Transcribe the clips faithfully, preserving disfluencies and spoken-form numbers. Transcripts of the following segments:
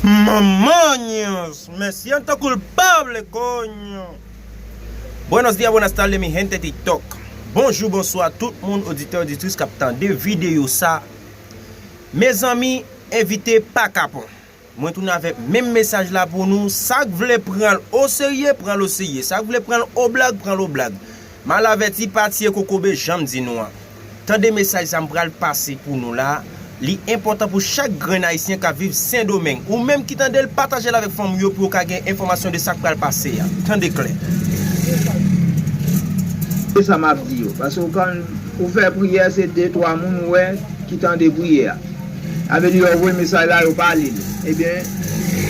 Manmaños, me siento culpable, coño. Buenos días, buenas tardes, mi gente TikTok. Bonjou, bonswa tout moun, oditè, oditris k ap tande videyo sa. Mezanmi, envite pa kapon. Mwen tounen avèk menm mesaj la pou nou. Sa k vle pran l oserye, pran l oserye. Sa k vle pran l oblag, pran l oblag. Mal avèti pa tiye kokobe, jan m di nou an. Tande mesaj sa m pral pase pou nou la. Li enpòtan pou chak grenn ayisyen k ap viv Sendomeng. Ou menm ki tande l, pataje l avèk fanmi w yo pou yo ka gen enfòmasyon de sa k pral pase a. Tande klè. Se sa m ap di yo. Paske ou konn, ou fè priyè, se de twa moun ou wè ki tande priyè a. Sa vle di lè w voye mesaj la, yo pa li l. Ebyen,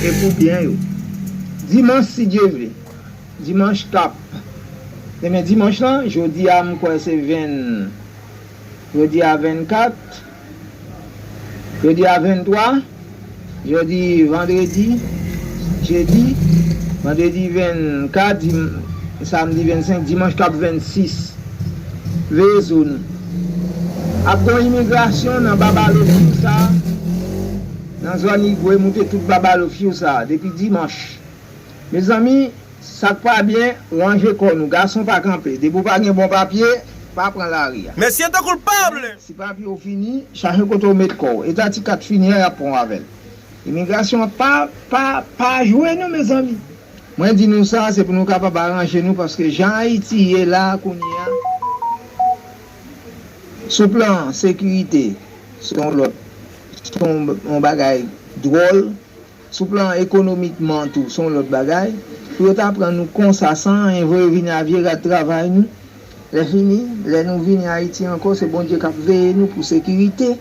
e pou byen yo. Dimanch, si Dye vle. Dimanch k ap. Demen dimanch lan, jodi a, m kwè se venn, jodi a vennkat, jodi a venntwa, jodi vandredi, jedi, vandredi vennkat, dim-, samdi vennsenk, dimanch k ap vennsis. Veye zo nou. Ap gen yon imigrasyon nan Babalo Fiusa, nan zòn Igwe, moute tout Babalo Fiusa, depi dimanch. Mezanmi, sa k pa byen, ranje kò nou. Gason pa kanpe. Depi w pa gen bon papye, pa pran lari a. Me siento culpable. Si papye w fini, chache kote w met kò w. Eta ti kat fini an, y ap pran w avè l. Imigrasyon an pa, pa, pa jwe non, mezanmi. Mwen di nou sa, se pou nou kapab aranje nou, paske jan Ayiti ye la, kounye a, sou plan sekirite, se yon lòt, se yon, yon bagay dwòl. Sou plan ekonomikman tou, se yon lòt bagay. Pou yo ta pran nou konsa, san anyen, voye vini a vye rad travay nou. Lè fini, lè nou vini Ayiti ankò, se Bondye k ap veye nou pou sekirite.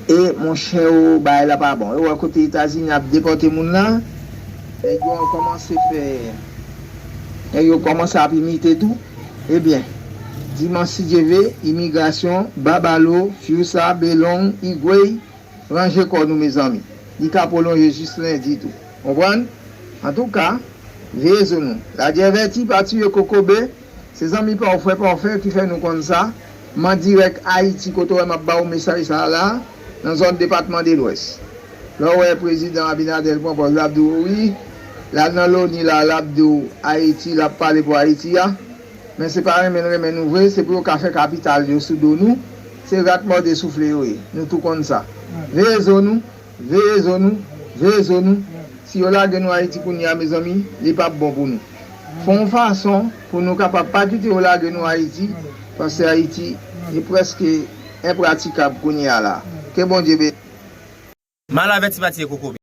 E, monchè, o, bagay la pa bon. Ou wè kote Etazini ap depòte moun la, nèg yo kòmanse fè, nèg yo kòmanse ap imite tou. Ebyen, dimanch, si Dye vle, imigrasyon, Babalo, Fiusa, Belong, Igwey, ranje kò nou, mezanmi. Li ka pwolonje jis lendi tou. Konprann? Antouka, veye zo nou. Ladyèvèti pa tiye kokobe, se zanmi pa w, frè pa w, frè ki fè nou konn sa. M an dirèk Ayiti, kote w wè m ap ba w mesaj sa a la, nan zòn depatman de Lwès. Lè w wè prezidan Abinader pran pòz, l ap di w wi, l al nan Loni la, l ap di w Ayiti, l ap pale pou Ayiti a. Men se pa renmen l renmen nou vre, se pou yo ka fè kapital yo sou do nou. Se rat mòde soufle yo ye. Nou tou konn sa. Veye zo nou, veye zo nou, veye zo nou. Si yo lage nou Ayiti kounye a, mezanmi, li p ap bon pou nou. Fè yon fason pou nou kapab pa kite yo lage nou Ayiti, paske Ayiti, li prèske enpratikab kounye a la. Ke Bondye beni. Mal avèti pa tiye kokobe.